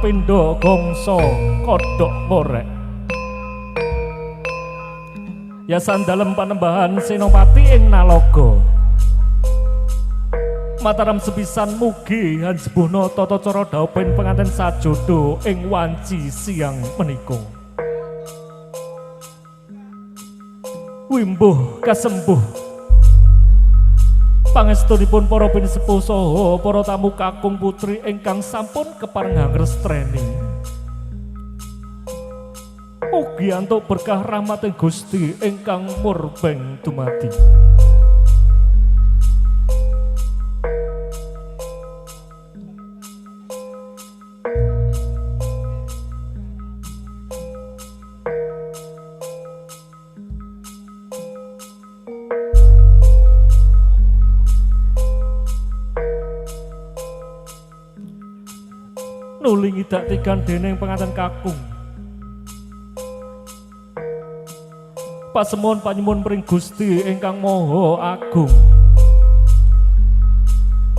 kapindho gongso kodhok ngorek. Yasan dalem panembahan Senopati ing Naloga. Mataram sepisan mugi hanjebuhna tata cara dhauping penganten sajodo ing wanci siang menika. Wimbuh kasembuh pangestunipun para pinisepuh saha para tamu kakung putri ingkang sampun keparengan ngrestreni. Mugi antuk berkah rahmating Gusti ingkang murbeng dumadi. Nuli ngidak tigan dening penganten kakung. Pasemon panyuwun pring Gusti ingkang Maha Agung.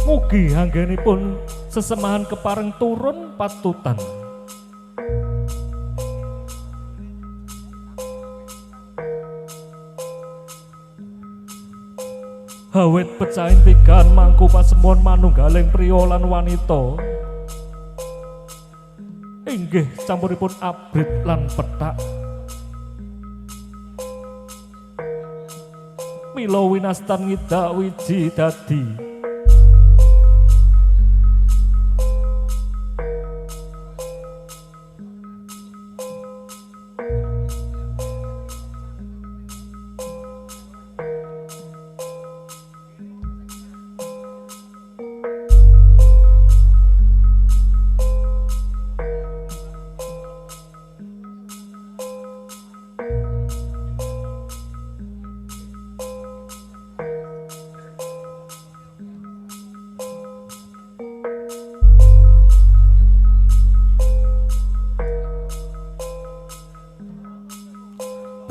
Mugi anggenipun sesemahan kepareng turun patutan. Hawit pecahin tigan mangku pasemon manunggaling priya lan wanita. Inggih campuripun abrit lan pethak. Mila winastan ngidak wiji dadi.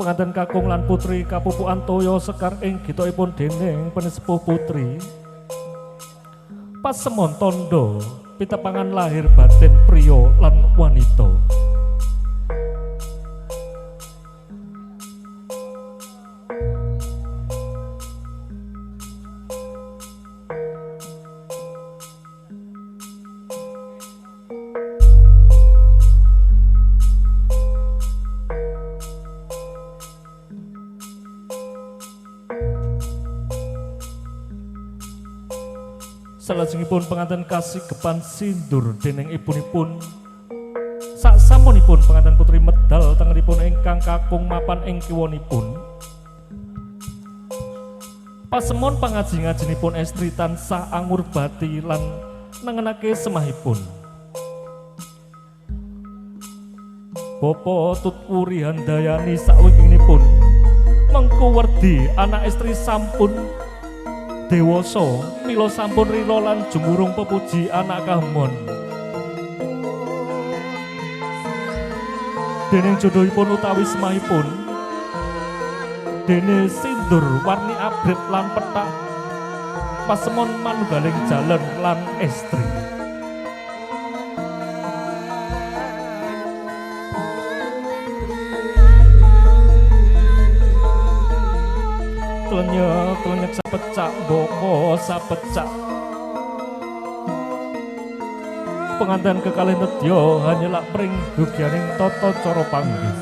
Penganten kakung lan putri kapupukan toya sekar ing gitokipun dening pinisepuh putri. Pasemon tandha pitepangan lahir batin priya lan wanita. Salajengipun penganten kasigepan sindur dening ibunipun. Saksampunipun penganten putri medal tengenipun ingkang kakung mapan ing kiwanipun. Pasemon pangaji-ngajinipun estri tansah angurbati lan nengenake semahipun. Bapa Tut Wuri Handayani sakwingkinipun mengku werdi anak estri sampun dewasa mila sampun rila lan jumurung pepuji anak kahemon. Dening jodhoipun utawi semahipun dene sindur warni abrit lan pethak pasemon manunggaling jaler lan estri. Tlenyek tlenyek sapecak boko sapecak. Penganten kekalih nedya hanyelak pring dugyaning tata cara panggih.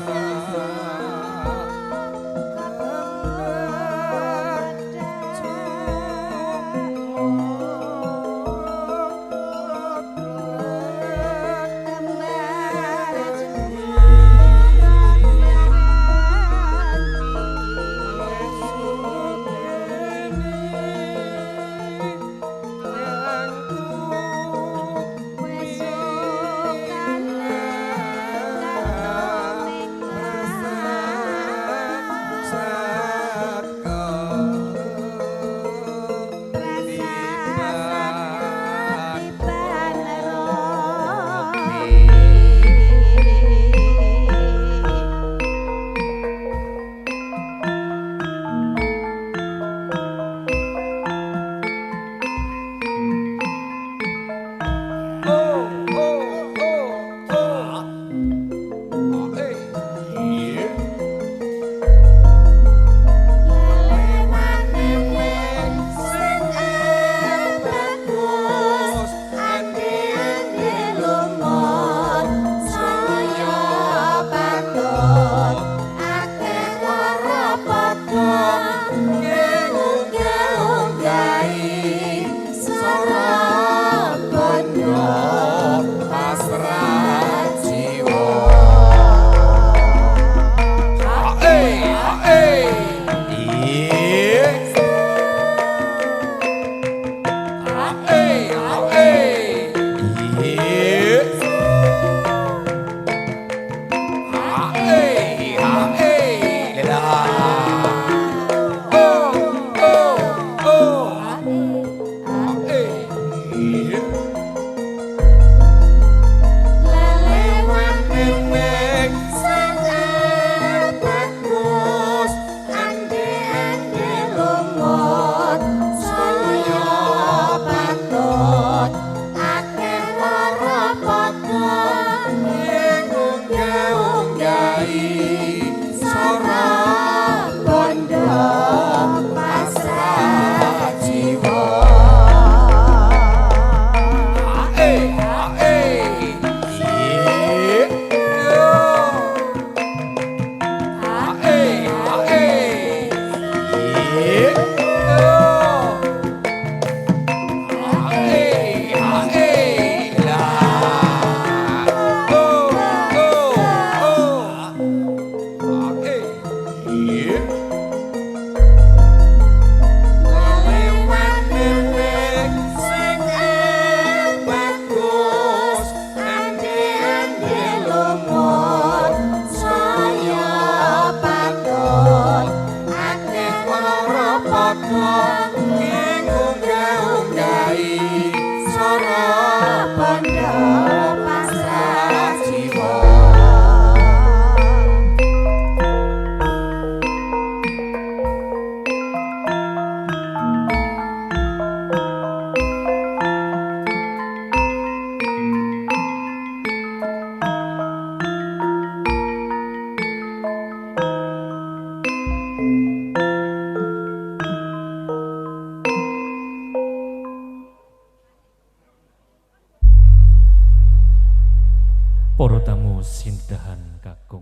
Para tamu sindahan kakung.